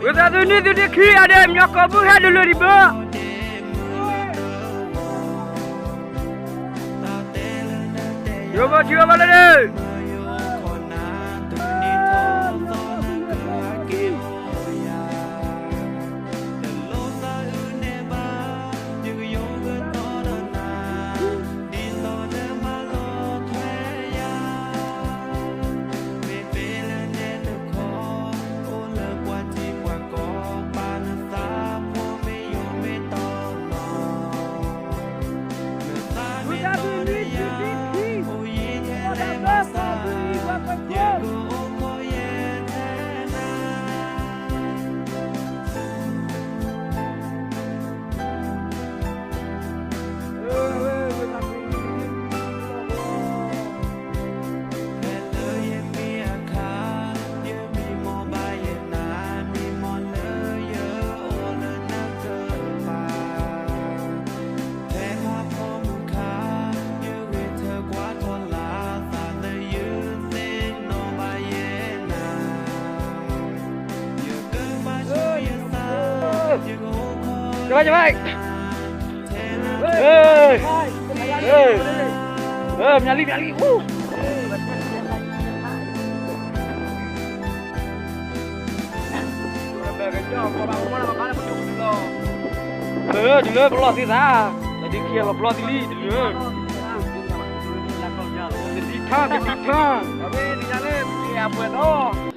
ဝံသးစူၤနံၣ်သုးတခံဂၤဒဲး မညီကိးမုၢ်ဟဲဒုးလၢဒံးဘၢ ယိဘီထံဘီလၢဒၢး ကဘၣ်ကဘၣ် မၤလံမၤလံ တုၤလၢပလီၢ်သ့သး, တုၤခံလီၤပလီၢ်သ့လံ, တဒံထၢ တဒံထၢ, အဝဲန့ၣ်လၢအပှဲၤဒီး